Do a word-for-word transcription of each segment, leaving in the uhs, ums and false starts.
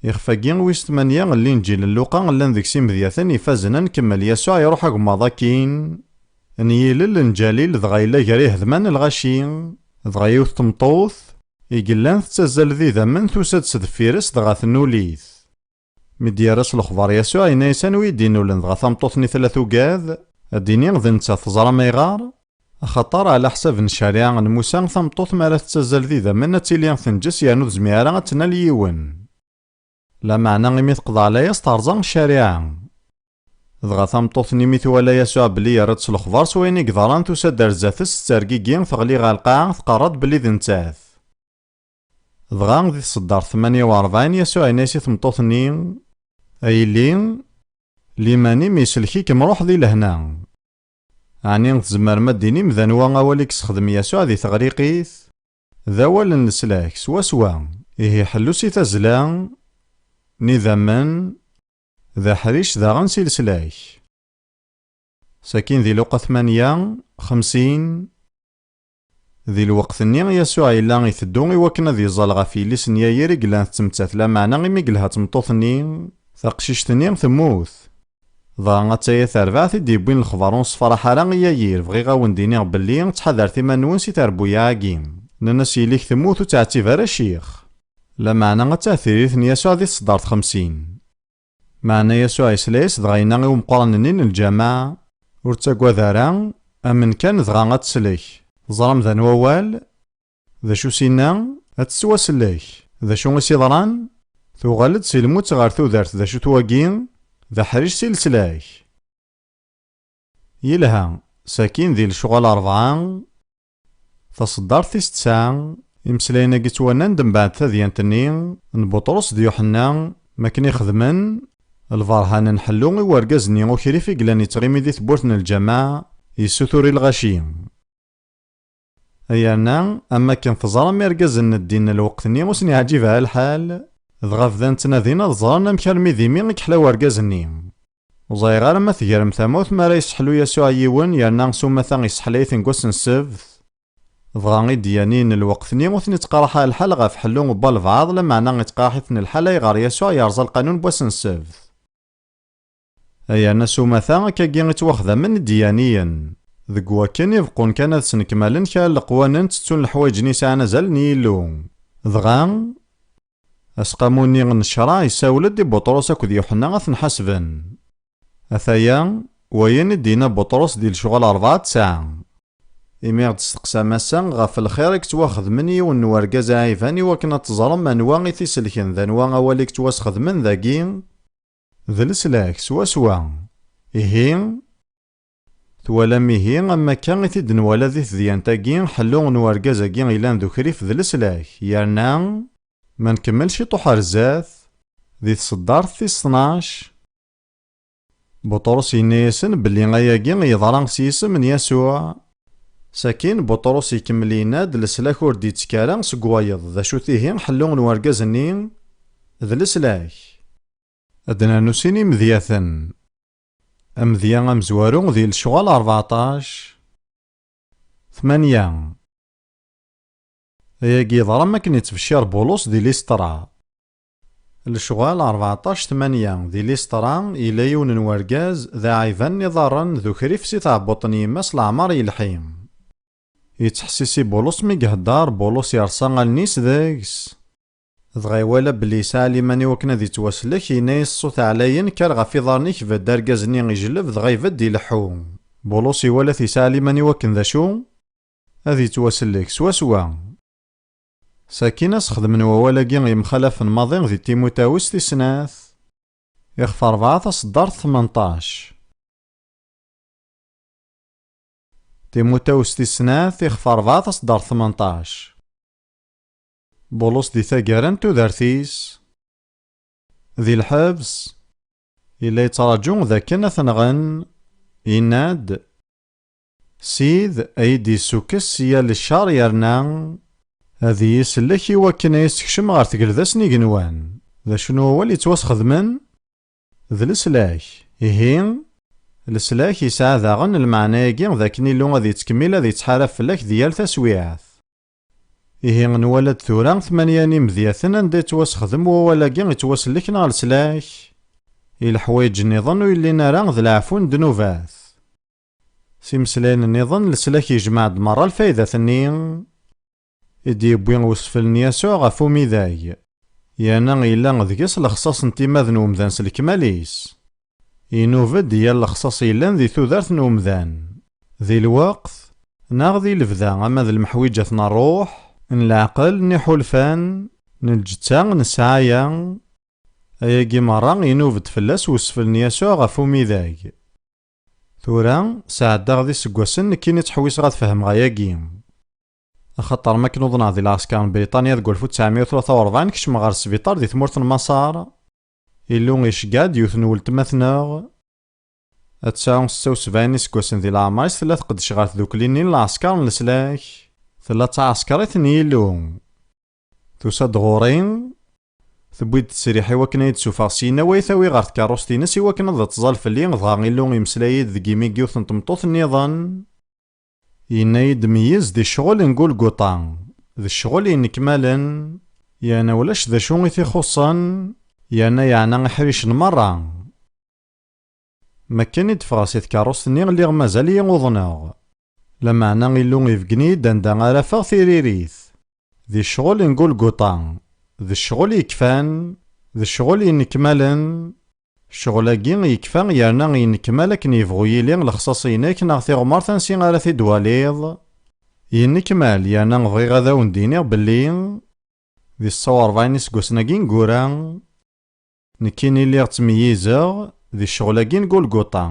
Ixef-agi wis tmanya n Linǧil n Luqa llan deg-s imedyaten ifazen ad nkemmel. Yasuɛ iruḥ agemmaḍ akkin n yilel n Ǧalil, dɣa yella gar ihedman n lɣaci, dɣa yiwet tmeṭṭut i yellan tettazzal d idammen tusa-d s deffir-s, dɣa tennul-it. Mi d-yerra s lexbar Yasuɛ, yenna-yas: "Anwa i d-inulen?" Dɣa tameṭṭut-nni tella tugad, ad d-tini d nettat. Teẓram ayɣer? Axaṭer, ɛla ḥsab n ccariɛa n Musa, tameṭṭut mi ara tettazzal d idammen, ad tili tenǧes yernu ur tezmir ara ad tnal yiwen. Lameɛna, imi teqḍeɛ layas, terẓa ccariɛa. Dɣa tameṭṭut-nni, mi twala Yasuɛ belli yerra-d s lexbar s wayen i yeḍran, tusa-d ar zdat-s, tettergigi, teɣli ɣer lqaɛa, tqerra-d belli d nettat. Dɣa di tseddart tmanya u rebɛin, Yasuɛ yenna-yas i tmeṭṭut-nni: "A yelli, liman-im iselk-ikem, ruḥ di lehna." Ɛni tzemrem ad d-tinim d anwa awal i yessexdem Yasuɛ di teɣriqit? D awal n leslak swaswa. Ihi ḥellu si tazzla n idammen, d aḥric daɣen si leslak. Sakin di Luqa tmanya, xemsin, di lweqt-nni Yasuɛ yella iteddu i wakken ad iẓẓal ɣef yelli-s n Yayir i yellan tettmettat, lameɛna imi yelha tmeṭṭut-nni, taqcict-nni temmut. Dɣa attaya terbaɛt i d-yewwin lexbar ur nessefraḥ ara i Yayir: "Bɣiɣ a wen-d-iniɣ belli ttḥadaret iman-nwen si terbuyaɛ-agi." Nnan-as: "Yelli-k temmut, ur ttɛettib ara ccix." Lameɛna attah tiririt n Yasuɛ di tseddart xemsin. Meɛna Yasuɛ yesla-yas, dɣa yenna i umeqqran-nni n lǧameɛ: "Ur ttagad ara, amen kan dɣa ad teslek." Teẓram d anwa awal? D acu s-inna? Ad tettwasellek. D acu i s-iḍran? Tuɣal-d si lmut ɣer tudert. D acu-t wagi? D aḥric si leslak. Yelha. Sakin di Lecɣal rebɛa, taṣeddart tis tesɛa, imeslayen-agi ttwanan-d mbeɛd tadyant-nni n Buṭrus d Yuḥenna, mi akken i xedmen lberhan n ḥellu i wergaz-nni ukrif i yellan yettɣimi di tewwurt n lǧameɛ, yessutur i lɣaci. Yerna, am wakken teẓram, irgazen n ddin n lweqt-nni ur sen-yeɛǧib ara lḥal, dɣa bdan ttnadin ad ẓren amek armi d imi i yeḥla wergaz-nni. Ur ẓriɣ ara ma tegrem tamawt mi ara yesseḥlu Yasuɛ yiwen, yerna s umata yesseḥla-iten deg wass n ssebt. Dɣa idyanen n lweqt-nni ur ten-ittqaraḥ ara lḥal ɣef ḥellu n walbeɛḍ, lameɛna ittqaraḥ-iten lḥal ayɣer Yasuɛ yerẓa lqanun n wass n ssebt. Yerna s umata, akkagi i ttwaxdamen idyaniyen, deg wakken i beqqun kan ad snekmalen kra n leqwanen ttettun leḥwayeǧ-nni yesɛan azal n Yillu. Dɣa, aseqqamu-nni n ccṛeɛ yessawel-d i Buṭrus akked Yuḥenna ad ten-ḥasben. Ataya wayen i d-yenna Buṭrus di Lecɣal rebɛa tesɛa: "Imi ɣ-d-testeqsam ass-a ɣef lxir i yettwaxedmen yiwen n wergaz aɛiban, i wakken ad teẓrem anwa i t-iselken, d anwa awal i yettwasxedmen dagi, d leslak swaswa. Ihi, twalam ihi, am wakka i t-id-nwala di tedyant-agi, ḥellu n wergaz-agi yellan d ukrif d leslak, yerna, ma nkemmel ciṭuḥ ar zdat, di tseddart tis tnac, Buṭrus yenna-yasen belli ayagi yeḍra s yisem n Yasuɛ." Sakin, Buṭrus ikemmel yenna-d: "Leslak ur d-yettekk ara seg wayeḍ." D acu-t ihi ḥellu n wergaz-nni? D leslak. Ad d-nernu sin imedyaten. Amedya amezwaru di Lecɣal rbeɛṭac, tmanya. Ayagi yeḍra mi akken yettbeccir Bulus di Listra. Lecɣal rbeɛṭac tmanya. Di Listra, yella yiwen n wergaz d aɛiban n iḍarren d ukrif si tɛebbuṭ n yemma-s leɛmer yelḥi. Yettḥessis i Bulus mi ihedder, Bulus yerṣa allen-is deg-s. Dɣa iwala belli yesɛa liman i wakken ad yettwaslek, yenna-yas s ṣṣut ɛlayen: "Kker ɣef iḍarren-ik, bedd." Argaz-nni ijelleb, dɣa ibedd ileḥḥu. Bulus iwala-t yesɛa liman i wakken d acu? Ad yettwasellek swaswa. Sakin, asexdem n wawal-agi yemxalafen maḍi di Timutawis tis snat, ixef rebɛa, taṣeddart tmenṭac. Timutawis tis snat, ixef rebɛa, taṣeddart tmenṭac. Bulus di taggara n tudert-is, di lḥebs, yella yettraǧu d akken ad t-nɣen, yenna-d: "Sid, ad yi-d-yessukkes si yal ccer, yerna ad iyi-isellek i wakken ad yi-sekcem ɣer tgelda-s n igenwan." D acu n wawal yettwasxedmen? D leslak. Ihi, leslak yesɛa daɣen lmeɛna-agi d akken Illu ad yettkemmil ad yettḥarab fell-ak di yal taswiɛt. Ihi nwala-d tura tmanya n imedyaten anda yettwasexdem wawal-agi yettwasellek neɣ leslak i leḥwayeǧ nniḍen ur yellin ara d leɛfu n ddnubat. S imeslayen nniḍen, leslak yejmeɛ-d merra lfaydat-nni i d-yewwi usfel n Yasuɛ ɣef umidag, yerna yella deg-s lexṣaṣ n timmad n umdan s lekmal-is. Inub-d yal lexṣaṣ yellan di tudert n umdan, di lweqt, neɣ di lebda, ama d lemḥwiǧat n ṛṛuḥ, n leɛqel, n iḥulfan, n lǧetta, n ssɛaya. Ayagi merra inub-d fell-as usfel n Yasuɛ ɣef umidag. Tura, sɛeddaɣ d iseggasen nekkini ttḥewwiseɣ ad fehmeɣ ayagi. Axaṭer mi akken uḍneɣ di lɛesker n Briṭanya deg walef u tesɛemya u tlata u rebɛin, kecmeɣ ɣer sbiṭar di tmurt n Maṣer, Illu iceggeɛ-d yiwet n weltma-tneɣ, ad tesɛu setta u sebɛin iseggasen di leɛmer-is, tella tqeddec ɣer tdukli-nni n lɛesker n leslak, tella d taɛeskrit n Yillu. Tusa-d ɣur-i, tewwi-d ttesriḥ i wakken ad yi-d-tessufeɣ syin, awi-yi-d ɣer tkeṛṛust-ines i wakken ad tẓall fell-i, dɣa Illu imeslay-iyi-d deg imi n yiwet n tmeṭṭut nniḍen. Yenna-yi-d meyyez di ccɣel n Gulguṭa, d ccɣel yenekmalen, yerna ulac d acu i t-ixuṣṣen, yerna yeɛna iḥricen merra. Mi akken i d-ffɣeɣ si tkeṛṛust-nni, lliɣ mazal-iyi uḍneɣ. Lameɛna Illu ibeggen-iyi-d anda ara afeɣ tiririt. Di ccɣel n Gulguṭa, d ccɣel yekfan, d ccɣel yenekmalen, ccɣel-agi yekfa yerna yenekmal akken yebɣu yili, lexṣaṣ-inek neɣ tiɣmert ansi ara t-id-twaliḍ. Yenekmal yerna bɣiɣ ad awen-d-iniɣ belli di setta u rebɛin iseggasen-agi ineggura, nekkini lliɣ ttmeyyizeɣ di ccɣel-agi n Gulguṭa,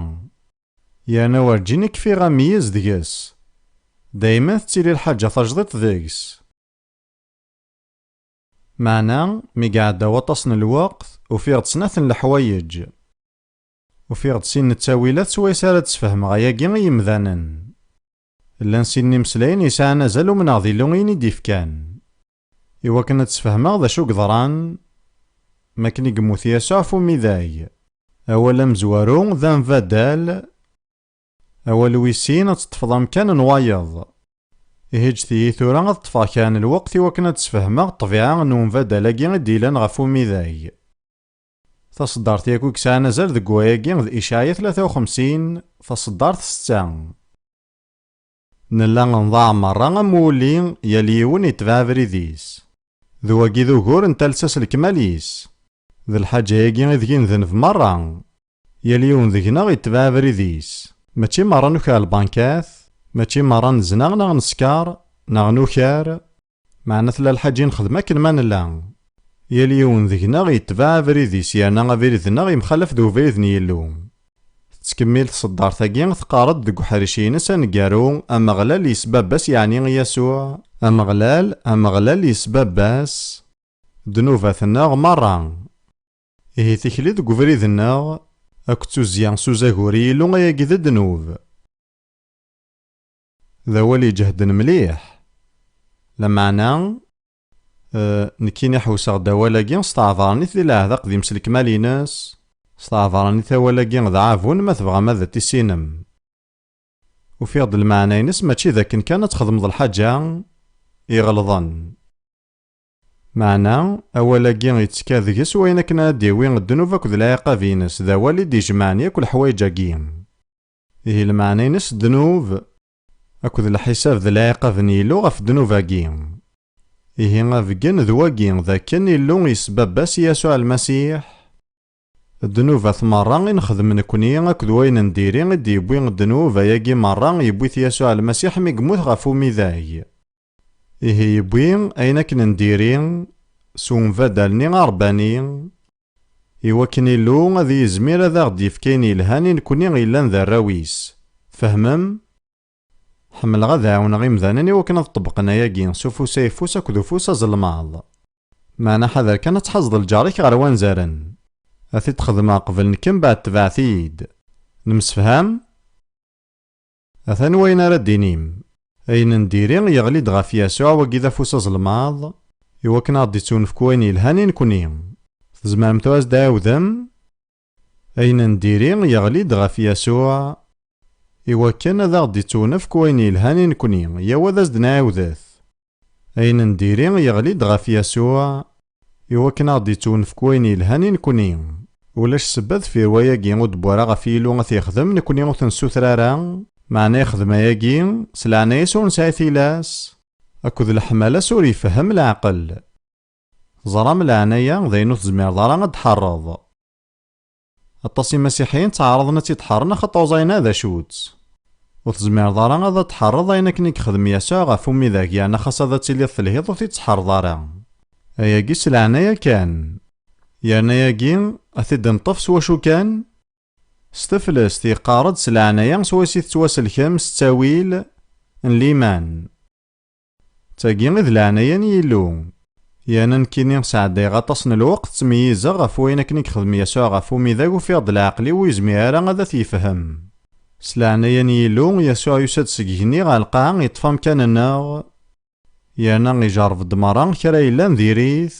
yerna werǧin i kfiɣ ameyyez deg-s. Daymen tettili lḥaǧa tajdiṭ deg-s. Meɛna, mi iɛedda waṭas n lweqt, ufiɣ-d snat n leḥwayeǧ. Ufiɣ-d sin n ttawilat swayes ara d-sfehmeɣ ayagi i yimdanen. Llan sin n imeslayen yesɛan azal umneɣ d Illu i yi-d-ifkan, i wakken ad d-sfehmeɣ d acu yeḍran mi akken i yemmut Yasuɛ ɣef umidag. Awal amezwaru d ambaddal. Awal wis sin, ad teṭṭfeḍ amkan n wayeḍ. Ihi ǧǧet-iyi tura ad ṭṭfeɣ kra n lweqt i wakken ad d-sfehmeɣ ṭṭbiɛa n umbaddal-agi i d-yellan ɣef umidag. Taṣeddart yakk i yesɛan azal deg wayagi d Icɛaya tlata u xemsin, taṣeddart setta. Nella nḍaɛ merra am wulli, yal yiwen itbeɛ abrid-is. D wagi d ugur n talsa s lekmal-is. D lḥaǧa-agi i deg i ndenb merra. Yal yiwen deg-neɣ itbeɛ abrid-is. Mačči merra nuker lbankat, mačči merra nezna neɣ nesker, neɣ nuker. Meɛna tella lḥaǧa i nexdem akken ma nella. Yal yiwen deg-neɣ yetbeɛ abrid-is, yerna abrid-nneɣ yemxalaf d ubrid n Yillu. Tettkemmil tṣeddart-agi, teqqar-d deg uḥric-ines aneggaru, Ameɣlal yesbabba-s, yeɛni Yasuɛ. Ameɣlal, Ameɣlal yesbabba-s ddnubat-nneɣ merra. Ihi tikli deg ubrid-nneɣ akked tuzzya s uzagur i Yillu, ayagi d ddnub. D awal iǧehden mliḥ. Lameɛna, eh, nekkini ḥewseɣ-d awal-agi, steɛḍaren-it di leɛda aqdim s lekmal-ines, steɛḍaren-it awal-agi d aɛabun, ma tebɣam ad t-tissinem. Ufiɣ-d lmeɛna-ines mačči d akken kan ad txedmeḍ lḥaǧa iɣelḍen. Meɛna, awal-agi yettekka deg-s wayen akken ad d-yawi ddnub akked lɛiqab-ines, d awal i d-ijemɛen yakk leḥwayeǧ-agi. Ihi lmeɛna-ines ddnub akked lḥisab d lɛiqab n Yillu ɣef ddnub-agi. Ihi abeggen d wagi, d akken Illu yesbabba-s Yasuɛ Lmasiḥ, ddnubat merra i nexdem nekni akked wayen n diri i d-yewwi ddnub, ayagi merra yewwi-t Yasuɛ Lmasiḥ mi yemmut ɣef umidag. Ihi yewwi ayen akken n diri s umbaddal-nni aṛebbani, i wakken Illu ad yizmir ad aɣ-d-yefk ayen yelhan i nekni yellan d arraw-is. Tfehmem? Ḥemmleɣ ad ɛawneɣ imdanen i wakken ad ṭebbqen ayagi s ufus ayeffus akked ufus azelmaḍ. Meɛna ḥader kan ad tḥazeḍ lǧar-ik ɣer wanzaren. Ad t-id-xedmeɣ qbel nekk, mbeɛd tebɛet-iyi-d. Nemsefham? Atan wayen ara d-tinim. Ayen n diri yeɣli-d ɣef Yasuɛ, wagi d afus azelmaḍ, i wakken ad ɣ-d-ittunefk wayen yelhan i nekni. Tzemrem tura ad as-d-tɛawdem? Ayen n diri yeɣli-d ɣef Yasuɛ, i wakken ad aɣ-d-ittunefk wayen yelhan i nekni. Yaw ad as-d-nɛiwdet. Ayen n diri yeɣli-d ɣef Yasuɛ, iwakken a ɣ-d-ittwenfek wayen yelhan i nekni. Ulac ssebba deffir wayagi ur d-wwara ɣef Yillu ad t-yexdem, nekni ur t-nessuter ara, meɛna yexdem ayagi, s leɛnaya-s ur nesɛi tilas, akked leḥmala-s ur yefhem leɛqel. Teẓram leɛnaya d ayen ur tezmireḍ ara ad d-tḥerreḍ. Aṭas imasiḥiyen ttɛaraḍen ad tt-id-ḥerren axaṭer ur ẓayen ara d acu-tt. Ur tezmireḍ ara ad d-tḥerreḍ ayen akken i yexdem Yasuɛ ɣef umidag, yerna xas ad ad tiliḍ telhiḍ ur t-id-tḥerreḍ ara. Ayagi s leɛnaya kan. Yerna ayagi, ad t-id-neṭṭef s wacu kan? S teflest, yeqqar-d s leɛnaya swayes i tettwaselkem s ttawil n liman. D tagi i d leɛnaya n Yillu. Yerna nekkini sɛeddayeɣ aṭas n lweqt ttmeyyizeɣ ɣef wayen akken i yexdem Yasuɛ ɣef umidag, ufiɣ-d leɛqel-iw ur yezmir ara ad t-yefhem. S leɛnaya n Yillu, Yasuɛ yusa-d seg igenni ɣer lqaɛa, yeṭṭef amkan-nneɣ, yerna ijerreb-d merra kra yellan diri-t,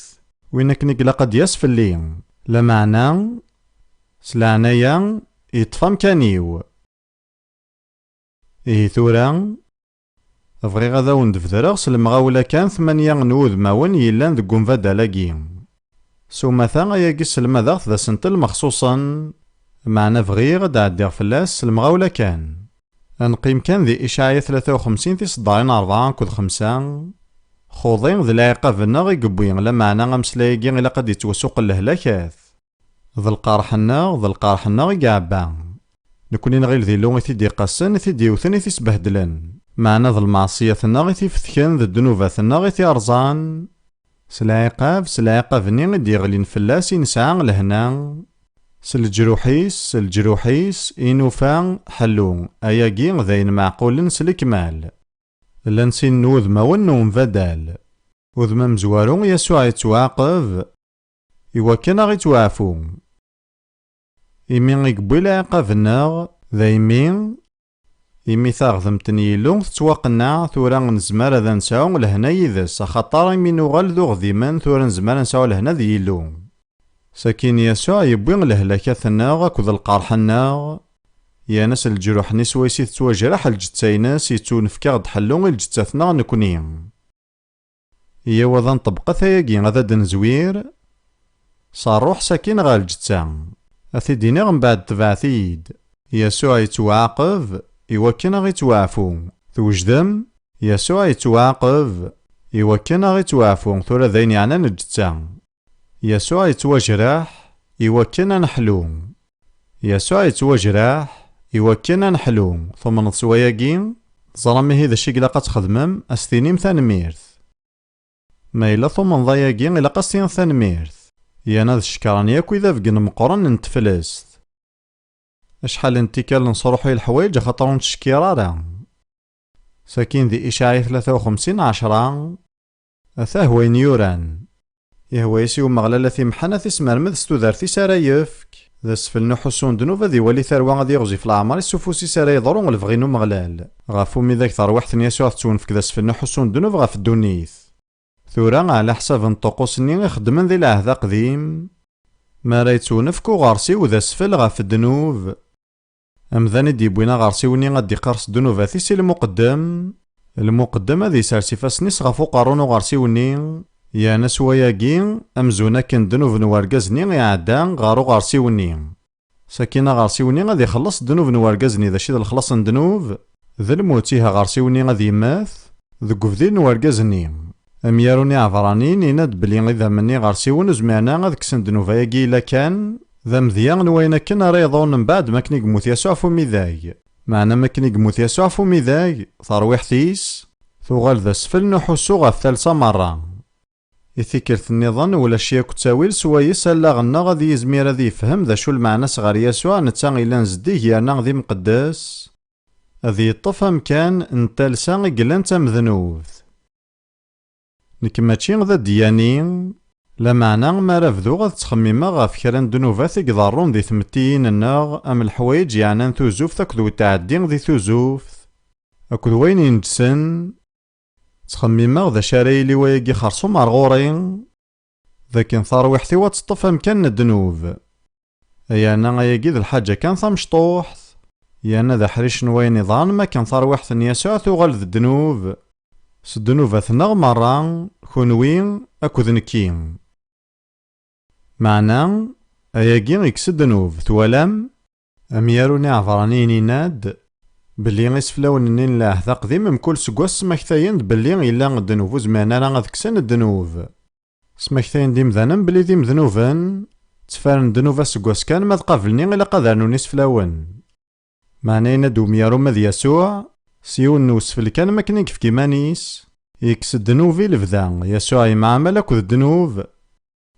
win akken i ilaq ad d-yas fell-i. Lameɛna, s leɛnaya, yeṭṭef amkan-iw. Ihi tura, bɣiɣ ad awen-d-bedreɣ s lemɣawla kan tmanya n wudmawen yellan deg umbaddal-agi. S umata, ayagi sselmadeɣ-t d asentel mexṣuṣen, meɛna bɣiɣ ad d-ɛeddiɣ fell-as s lemɣawla kan. Ad neqqim kan di Icɛaya tlata u xemsin tiseddarin rebɛa akked xemsa. Xuḍi d lɛiqab-nneɣ i yewwi, lameɛna ameslay-agi ilaq ad d-yettwasuqel lehlakat. D lqerḥ-nneɣ, d lqerḥ-nneɣ i iɛebba. Nekni nɣil d Illu i t-id-iqassen, i t-id-iwten, i t-isbehdlen. Meɛna d lmeɛṣiyat-nneɣ i t-ifetken, d ddnubat-nneɣ i t-irẓan. S lɛiqab, s lɛiqab-nni i d-yeɣlin fell-as i nesɛa lehna. S leǧruḥ-is, s leǧruḥ-is i nufa ḥellu. Ayagi d ayen meɛqulen s lekmal. Llan sin n wudmawen n umbaddal. Udem amezwaru, Yasuɛ yettwaɛaqeb iwakken a ɣ-ittwaɛfu. Imi i yewwi lɛiqab-nneɣ, daymi, imi taɣdemt n Yillu tettwaqenneɛ, tura nezmer ad nesɛu lehna yid-s, axaṭer imi nuɣal d uɣdimen, tura nezmer ad nesɛu lehna d Yillu. Sakin Yasuɛ yewwi lehlakat-nneɣ akked lqerḥ-nneɣ, yerna s leǧruḥ-nni swayes i tettwajraḥ lǧetta-ines, yettunefk-aɣ-d ḥellu i lǧettat-nneɣ nekni. Iyyaw ad nṭebbqet ayagi, ad d-nezwir s ṛṛuḥ sakin ɣer lǧetta. Ad t-id-iniɣ mbeɛd tebɛet-iyi-d. Yasuɛ yettwaɛaqeb iwakken a ɣ-ittwaɛfu. Twejdem? Yasuɛ yettwaɛaqeb iwakken a ɣ-ittwaɛfu. Tura d ayen yeɛnan lǧetta. Yasuɛ yettwajraḥ iwakken a neḥlu. Yasuɛ yettwajraḥ iwakken a neḥlu. Tumneḍ s wayagi? Teẓram ihi d acu i ilaq ad txedmem? A s-tinim tanemmirt. Ma yella tumneḍ ayagi, ilaq a s-tiniḍ tanemmirt. Yerna ad cekkren yakk idabgen meqqren n teflest. Acḥal n tikkal nesruḥuy leḥwayeǧ axaṭer ur nettcekkir ara. Sakin di Icɛaya tlata u xemsin ɛecṛa, atah wayen yuran. Ihwa-yas i Umeɣlal a t-imḥen, a t-ismermed s tudert-is ara yefk. D asfel n uḥussu n ddnub ad iwali tarwa, ad yiɣzif leɛmer-is s ufus-is ara yeḍru lebɣi n Umeɣlal. Ɣef umidag terwiḥt n Yasuɛ tettwenfek d asfel n uḥussu n ddnub ɣef ddunit. Tura, ɛla ḥsab n ṭṭuqus-nni ixeddmen di Lɛehd Aqdim, mi ara yettwenefk uɣersiw d asfel ɣef ddnub, amdan i d-yewwin aɣersiw-nni ad d-iqers ddnubat-is i lmuqeddem, lmuqeddem ad isers ifassen-is ɣef uqerru n uɣersiw-nni, yerna s wayagi, amzun akken ddnub n wergaz-nni iɛedda ɣer uɣersiw-nni. Sakin aɣersiw-nni ad ixelleṣ ddnub n wergaz-nni. D acu i d lexlaṣ n ddnub? D lmut. Ih, aɣersiw-nni ad yemmet deg ubdil n wergaz-nni. Amyaru n iɛebṛaniyen yenna-d belli idammen n iɣersiwen ur zmiren ara ad kksen ddnub-agi yella kan d amedya n wayen akken ara yeḍrun mbeɛd mi akken i yemmut Yasuɛ ɣef umidag. Meɛna mi akken i yemmut Yasuɛ ɣef umidag, terwiḥt-is tuɣal d asfel n uḥussu ɣef talsa merra. I tikkelt nniḍen, ulac yakk ttawil swayes allaɣ-nneɣ ad yizmir ad yefhem d acu lmeɛna-s ɣer Yasuɛ, netta yellan zeddig yerna d imqeddes, ad yeṭṭef amkan n talsa i yellan d tamednubt. Nekk mačči d adyani, lameɛna mi ara bduɣ ad ttxemmimeɣ ɣef kra n ddnubat i iḍerrun di tmettiyin-nneɣ, am leḥwayeǧ yeɛnan tuzuft akked wetɛeddi di tuzuft, akked wayen ineǧsen, ttxemmimeɣ d acu ara yili wayagi xersum ar ɣur-i, d akken tarwiḥt-iw ad teṭṭef amkan n ddnub. Yerna ayagi d lḥaǧa kan tamecṭuḥt, yerna d aḥric n wayen iḍran mi akken tarwiḥt n Yasuɛ tuɣal d ddnub. s ddnubat-nneɣ merra, kunwi akked nekki. Meɛna, ayagi ikkes ddnub, twalam? Amyaru n Iɛebṛaniyen yenna-d belli iseflawen-nni n Lɛehd Aqdim mkul seg wass smaktayen-d belli yella ddnub ur zmiren ara ad kksen ddnub. Smaktayen-d imdanen belli d imednuben, ttfaren ddnub aseggas kan, ma d qabel-nni ilaq ad rnun iseflawen. Meɛna yenna-d umyaru ma d Yasuɛ, s yiwen n usfel kan am akken i yefka iman-is, yekkes ddnub i lebda, Yasuɛ yemɛamal akked ddnub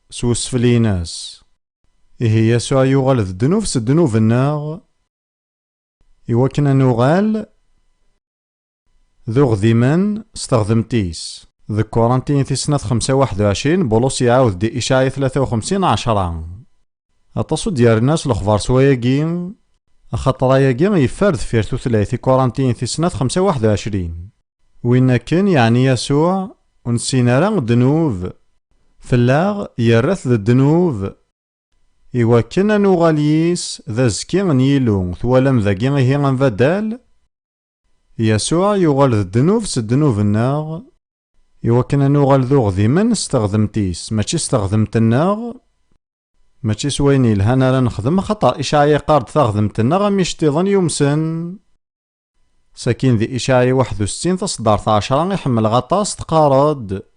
s usfel-ines. Ihi Yasuɛ yuɣal d ddnub s ddnub-nneɣ, iwakken ad nuɣal d uɣdimen s teɣdemt-is. Deg Kurantiyen tis snat xemsa waḥed u ɛecrin, Bulus iɛawed-d i Icɛaya tlata u xemsin ɛecra. Aṭas ur d-yerrin ara s lexbar s wayagi, axaṭer ayagi yeffer deffir tutlayt, i Kurantiyen tis snat xemsa waḥed u ɛecrin. Win akken, yeɛni Yasuɛ, ur nessin ara ddnub. Fell-aɣ, yerra-t d ddnub, iwakken ad nuɣal yis d azekki n Yillu. Twalam dagi ihi ambaddal? Yasuɛ yuɣal d ddnub s ddnub-nneɣ, iwakken ad nuɣal d uɣdimen s teɣdemt-is, mačči s teɣdemt-nneɣ, mačči s wayen yelhan ara nexdem, axaṭer Icɛaya yeqqar-d taɣdemt-nneɣ am iceṭṭiḍen yumsen. Sakin di Icɛaya waḥed u settin taṣeddart ɛecra i ḥemmleɣ aṭas, teqqar-d: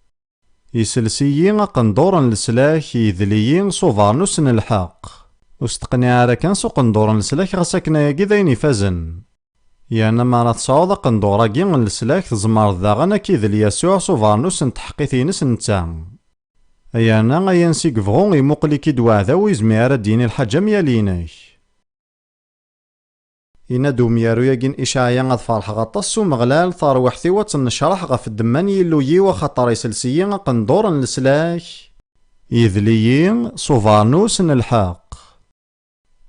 "Isels-iyi aqendur n leslak, yedl-iyi s ubernus n lḥeqq." Ur steqniɛ ara kan s uqendur n leslak, ɣas akken ayagi d ayen ifazen. Yerna mi ara tesɛuḍ aqendur-agi n leslak, tzemreḍ daɣen ad k-idel Yasuɛ s ubernus n tḥeqqit-ines netta. Yerna ayen s i yebɣu imuqel-ik-id weɛdaw, ur yezmir ara ad d-yini lḥaǧa am yal-inek. Yenna-d umyaru-agi n Icɛaya: "Ad ferḥeɣ aṭas s Umeɣlal, tarwiḥt-iw ad tennecraḥ ɣef ddemma n Yillu-iw, axaṭer isels-iyi aqendur n leslak, yedl-iyi s ubernus n lḥeqq."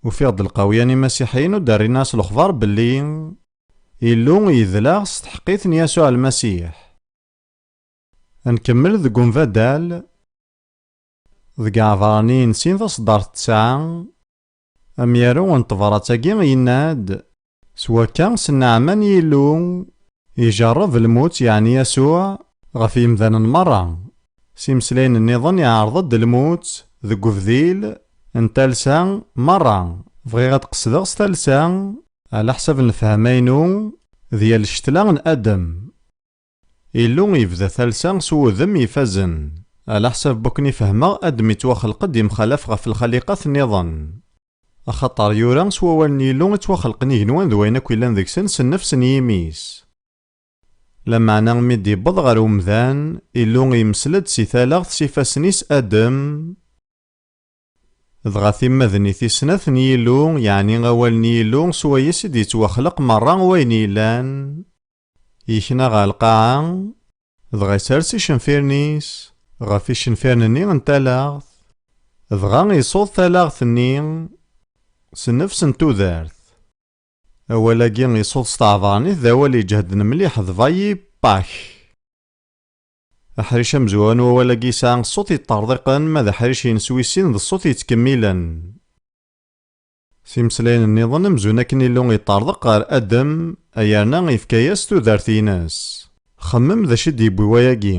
Ufiɣ-d lqawyan imasiḥiyen ur d-rrin ara s lexbar belli Illu yedla s tḥeqqit n Yasuɛ Lmasiḥ. Ad nkemmel deg umbaddal, deg Iɛebṛaniyen sin taṣeddart tesɛa, amyaru n tebṛat-agi yenna-d: "S wakka, s nneɛma n Yillu, ijerreb lmut, yeɛni Yasuɛ, ɣef yemdanen merra." S imeslayen nniḍen, iɛreḍ-d lmut deg ubdil n talsa merra. Bɣiɣ ad qesdeɣ s talsa, ɛla ḥsab n lefhama-inu, d yal ccetla n Adem. Illu yebda talsa s wudem ifazen. Ɛla ḥsab n wakken i fehmeɣ, Adem ittwaxleq-d imxalaf ɣef lxaliqat nniḍen. Axaṭer yura s wawal n Yillu i ttwaxelqen igenwan d wayen akk yellan deg-sen s nnefs n yimi-s. Lameɛna mi d-iwweḍ ɣer umdan, Illu yemsel-d si talaɣt s ifassen-is Adem, dɣa timmad-nni tis snat n Yillu, yeɛni awal n Yillu, s wayes i d-yettwaxleq merra wayen yellan, yekna ɣer lqaɛa, dɣa isers icenfiren-is ɣef icenfiren-nni n talaɣt, dɣa isuḍ talaɣt-nni s nnefs n tudert. Awal-agi isuḍ s tɛebṛanit d awal iǧehden mliḥ, d vayi pak. Aḥric amezwaru n wawal-agi yesɛa ṣṣut yeṭṭerḍiqen, ma d aḥric-ines wis sin d ṣṣut yettkemmilen. S imeslayen nniḍen, amzun akken Illu yeṭṭerḍeq ɣer Adem, yerna yefka-yas tudert-ines. Xemmem d acu i d-yewwi wayagi.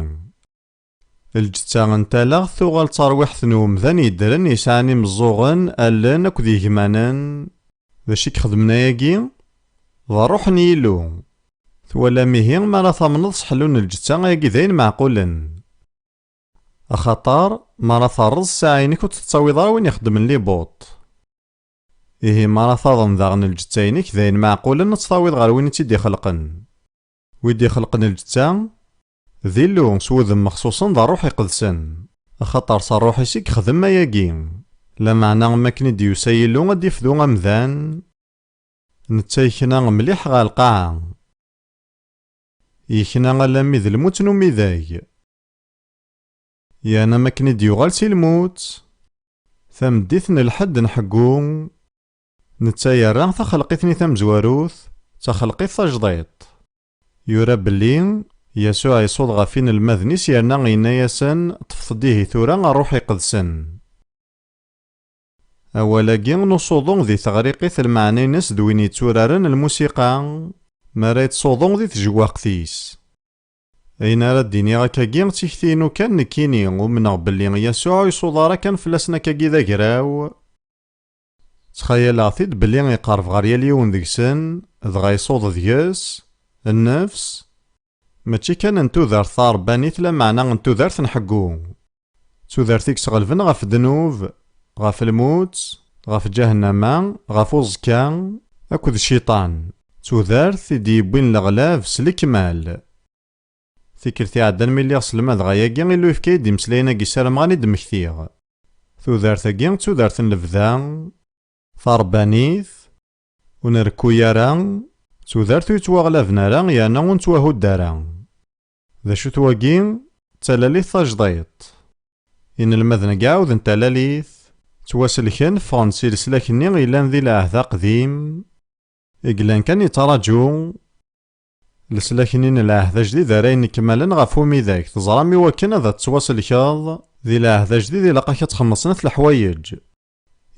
Lǧetta n talaɣt tuɣal d tarwiḥt n umdan yeddren, yesɛan imeẓẓuɣen, allen akked yegmanen. D acu i ixedmen ayagi? D ṛṛuḥ n Yillu. Twalam ihi, mi ara tamneḍ s ḥellu n lǧetta, ayagi d ayen meɛqulen. Axaṭer, mi ara terreḍ ssaɛa-inek, ur tettawiḍ ara win ixeddmen libuṭ. Ihi, mi ara taḍen daɣen lǧetta-inek, d ayen meɛqulen ad tt-tawiḍ ɣer win i tt-id-ixelqen. Wi d-ixelqen lǧetta, d Illu s wudem mexṣuṣen d Ṛṛuḥ Iqedsen, axaṭer s Ṛṛuḥ-is i yexdem ayagi. Lameɛna, am wakken i d-yusa Yillu ad d-ifdu amdan, netta yekna mliḥ ɣer lqaɛa. Yekna alammi d lmut n umidag. Yerna am wakken i d-yuɣal si lmut, tameddit n lḥedd n ḥeggu, netta yerra taxelqit-nni tamezwarut d taxelqit tajdiṭ. Yura belli Yasuɛ isuḍ ɣef inelmaden-is yerna yenna-yasen: "Ṭṭfet-d ihi tura Ṛṛuḥ Iqedsen." Awal-agi n usuḍu di teɣriqit, lmeɛna-ines d win yetturaren lmusiqa, mi ara yettsuḍu di tjewwaqt-is. Ayen ara d-iniɣ akkagi d tikti-inu kan nekkini, umneɣ belli Yasuɛ ur isuḍ ara kan fell-asen akkagi d agraw. Ttxayaleɣ-t-id belli iqerreb ɣer yal yiwen deg-sen, dɣa isuḍ deg-s, nnefs, mačči kan n tudert taṛebbanit, lameɛna n tudert n ḥeggu. Tudert i yesɣelben ɣef ddnub, ɣef lmut, ɣef ǧahennama, ɣef uẓekka akked cciṭan. Tudert i d-yewwin leɣlab s lekmal. Tikkelt iɛeddan mi lliɣ selmadeɣ ayagi, Illu yefka-yi-d imeslayen-agi ssarameɣ ad d-mmektiɣ. Tudert-agi d tudert n lebda, taṛebbanit, ur nrekku ara, d tudert ur yettwaɣlaben ara yerna ur nettwahudd ara. D acu-t wagi? D talalit tajdiṭ. Inelmaden-agi ɛawden talalit, ttwaselken, ffɣen si leslak-nni yellan di lɛehd aqdim, i yellan kan yettraǧu leslak-nni n lɛehd ajdid ara yenekmalen ɣef umidag. Teẓram, i wakken ad tettwaselkeḍ di lɛehd ajdid, ilaq-ak ad txedmeḍ snat leḥwayeǧ.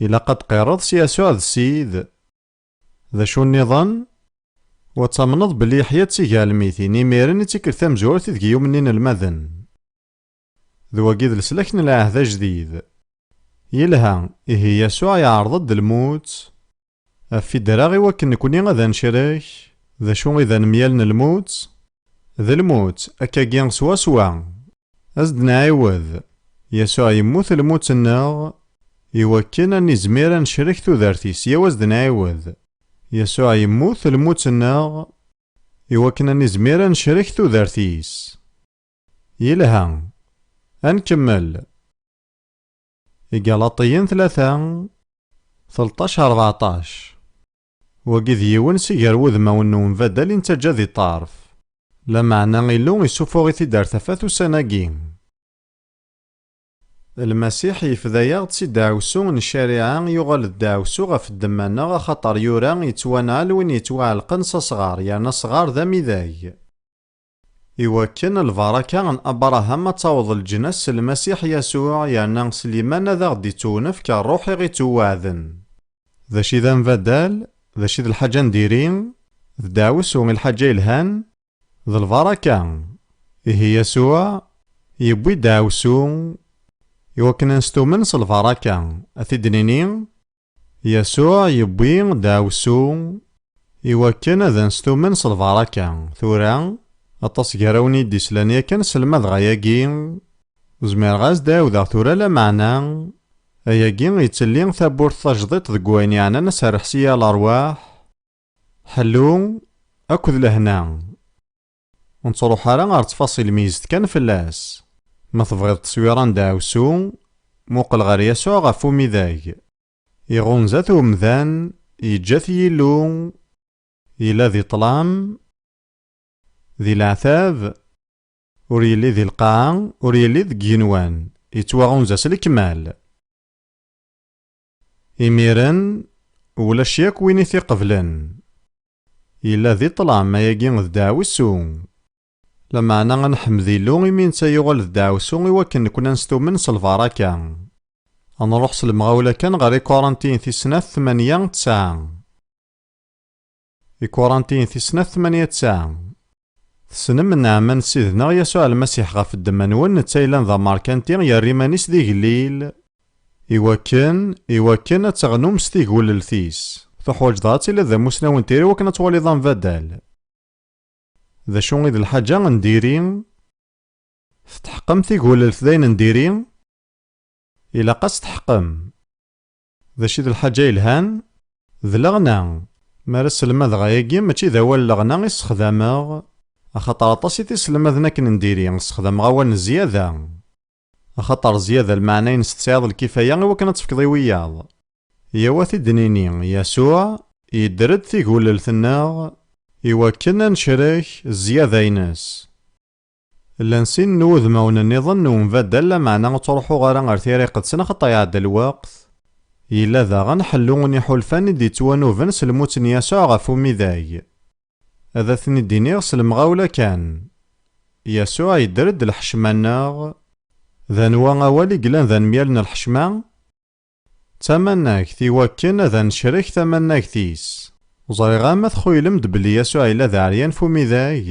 Ilaq ad d-qireḍ s Yasuɛ d Ssid. D acu nniḍen? U ad tamneḍ belli yeḥya-d si gar lmitin, imiren i d tikkelt tamezwarut ideg i yumen inelmaden. D wagi d leslak n lɛehd ajdid. Yelha, ihi Yasuɛ yeɛreḍ-d lmut ɣef i ddreɣ i wakken nekni ad necrek. D acu i d anemyal n lmut? D lmut, akkagi swaswa. Ad s-d-nɛiwed, Yasuɛ yemmut lmut-nneɣ i wakken ad nizmir ad necrek tudert-is. Yaw, ad s-d-nɛiwed, Yasuɛ yemmut lmut-nneɣ i wakken ad nizmir ad necrek tudert-is. Yelha. Ad nkemmel. Igalaṭiyen tlata, tleṭṭac rebɛeṭṭac. Wagi d yiwen si gar wudmawen n umbaddal i nettaǧǧa di ṭṭerf. Lameɛna Illu isufuɣ-it-id ar tafat ussan-agi. Lmasiḥ yefda-yaɣ-d si ddeɛwessu n ccariɛa, yuɣal d ddeɛwessu ɣef ddemma-nneɣ, axaṭer yura: "Yettwanɛel win yettwaɛelqen s asɣar", yerna asɣar d amidag. Iwakken lbaraka n Abṛaham ad taweḍ leǧnas s Lmasiḥ Yasuɛ, yerna s liman ad aɣ-d-ittunefk Ṛṛuḥ i ɣ-ittuweɛden. D acu i d ambaddal? D acu i d lḥaǧa n diri? D ddeɛwessu i lḥaǧa yelhan, d lbaraka. Ihi Yasuɛ yewwi ddeɛwessu iwakken ad nestumen s lbaraka. Ad t-id-nini, Yasuɛ yewwi ddeɛwessu iwakken ad nestumen s lbaraka. Tura, aṭas gar-awen i d-islan yakan selmadeɣ ayagi, ur zmireɣ ad as-d-ɛiwdeɣ tura, lameɛna ayagi yettelli tawwurt tajdiṭ deg wayen yeɛnan aserreḥ si yal ṛṛwaḥ, ḥellu akked lehna. Ur nettruḥ ara ɣer ttfaṣil, meyyzet kan fell-as. Ma tebɣiḍ tteswira n ddeɛwessu, muqel ɣer Yasuɛ ɣef umidag. Iɣunza-t umdan, yeǧǧa-t Yillu, yella di ṭṭlam, di leɛtab, ur yelli di lqaɛa, ur yelli deg yigenwan, yettwaɣunza s lekmal. Imiren, ulac yakk win i t-iqeblen. Yella di ṭṭlam, ayagi d ddeɛwessu. Lameɛna ad neḥmed Illu imi netta yuɣal d ddeɛwessu iwakken nekkni ad nestumen s lbaraka. Ad nruḥ s lemɣawla kan ɣer Ikurantiyen tis snat tmanya tesɛa. Ikurantiyen tis snat tmanya tesɛa. Tessnem nneɛma n Ssid-nneɣ Yasuɛ Lmasiḥ ɣef ddemma-nwen, netta yellan d amerkanti, yerra iman-is d igellil, iwakken, iwakken ad teɣnum s tigulelt-is. Tuḥwaǧeḍ ad tiliḍ d amussnaw n tira iwakken ad twaliḍ ambaddal. D acu i d lḥaǧa n diri? Tetḥeqqem tigulelt d ayen n diri? Ilaq ad s-tḥeqqem. D acu i d lḥaǧa yelhan? D leɣna. Mi ara sselmadeɣ ayagi, mačči d awal leɣna i ssexdameɣ, axaṭer aṭas i t-isselmaden akken n diri, ssexdameɣ awal n zzyada. Axaṭer zzyada lmeɛna-ines tesɛiḍ lkifaya i wakken ad tefkeḍ i wiyaḍ. Yaw ad t-id-nini, Yasuɛ yedder-d tigulelt-nneɣ i wakken ad necrek zzyada-ines. Llan sin n wudmawen nniḍen n umbaddal, lameɛna ur ttruḥuɣ ara ɣer Tira Iqedsen axaṭer iɛedda lweqt. Yella daɣen ḥellu n iḥulfan i d-yettwanuben s lmut n Yasuɛ ɣef umidag. Ad ten-id-iniɣ s lemɣawla kan. Yasuɛ yedder-d lḥecma-nneɣ. D anwa awal i yellan d anemyal n lḥecma? D tamanagt, iwakken ad necrek tamanagt-is. Ẓriɣ ama txuylem-d belli Yasuɛ yella d aɛeryan f umidag,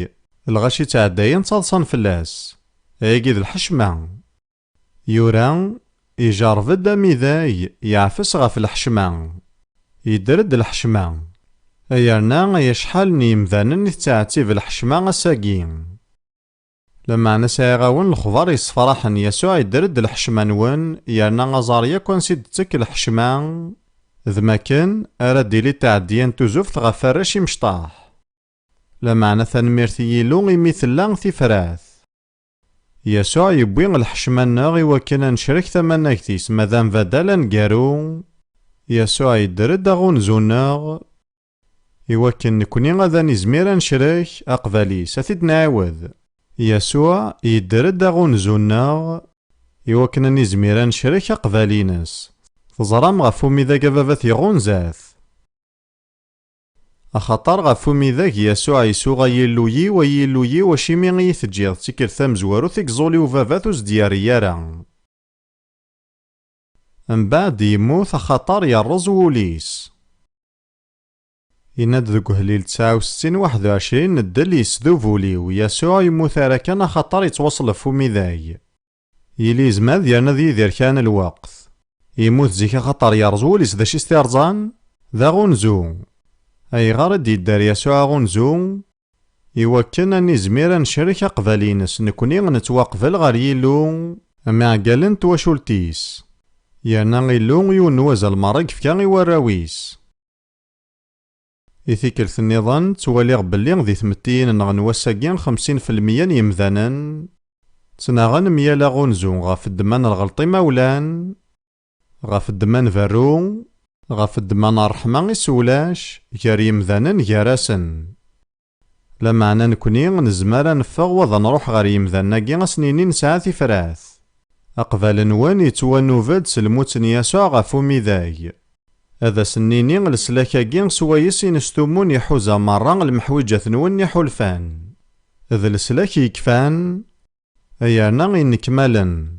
Lɣaci ttɛeddayen ttaḍsan fell-as. Ayagi d lḥecma. Yura, ijerreb-d amidag, yeɛfes ɣef lḥecma. Yedder-d lḥecma. Yerna ay acḥal n yemdanen i tettɛettib lḥecma ass-agi. Lameɛna sɛiɣ-awen lexbar yessefraḥen, Yasuɛ yedder-d lḥecma-nwen, yerna aẓar yakk ansi d-tettek lḥecma, d makken ara d-tili tɛeddiya n tuzuft ɣef warrac imecṭaḥ. Lameɛna tanemmirt i Yillu imi tella tifrat. Yasuɛ yewwi lḥecma-nneɣ i wakken ad necrek tamanagt-is, ma d ambaddal aneggaru. Yasuɛ yedder-d aɣunzu-nneɣ i wakken nekni ad nizmir ad necrek aqbal-is. Ad t-id-nɛiwed. Yasuɛ yedder-d aɣunzu-nneɣ i wakken ad nizmir ad necrek aqbal-ines. Teẓram ɣef umidag ababat iɣunza-t. Axaṭer ɣef umidag Yasuɛ isuɣ: "Ay Illu-yiw, ay Illu-yiw, acimi i yi-teǧǧiḍ?" D tikkelt tamezwarut i yeẓẓul i ubabat ur s-d-yerri ara. Mbeɛd yemmut axaṭer yerreẓ wul-is. Yenna-d deg uhlil tesɛa u settin waḥed u ɛecrin: "Ddel yesdub ul-iw." Yasuɛ yemmut ara kan axaṭer yettwaṣlef umidag. Yili yezmer ad yernu ad yidir kra n lweqt. Yemmut zik axaṭer yerẓ wul-is. D acu i s-t-yerẓan? D aɣunzu. Ayɣer i d-yedder Yasuɛ aɣunzu? I wakken ad nizmir ad necrek aqbal-ines, nekni nettwaqbel ɣer Yillu, am iɛeggalen n twacult-is. Yerna Illu yiwen n wazal merra i yefka i warraw-is. I tikkelt nniḍen, ttwaliɣ belli di tmettiyin-nneɣ n wass-agi, xemsin f lmeyya n yemdanen ttnaɣen meyal aɣunzu ɣef ddemma n lɣelṭ imawlan, ɣef ddemma n berru, ɣef ddemma n ṛṛeḥma isewlac gar yemdanen gar-asen. Lameɛna nekni nezmer ad neffeɣ wa d ad nṛuḥ ɣer yemdanen-agi, ad s-nini nesɛa tifrat. Aqbal-nwen yettwanub-d s lmut n Yasuɛ ɣef umidag. Ad asen-nini leslak-agi swayes i nestumun iḥuza merra lmeḥwiǧat-nwen n iḥulfan. D leslak yekfan, yerna inekmalen.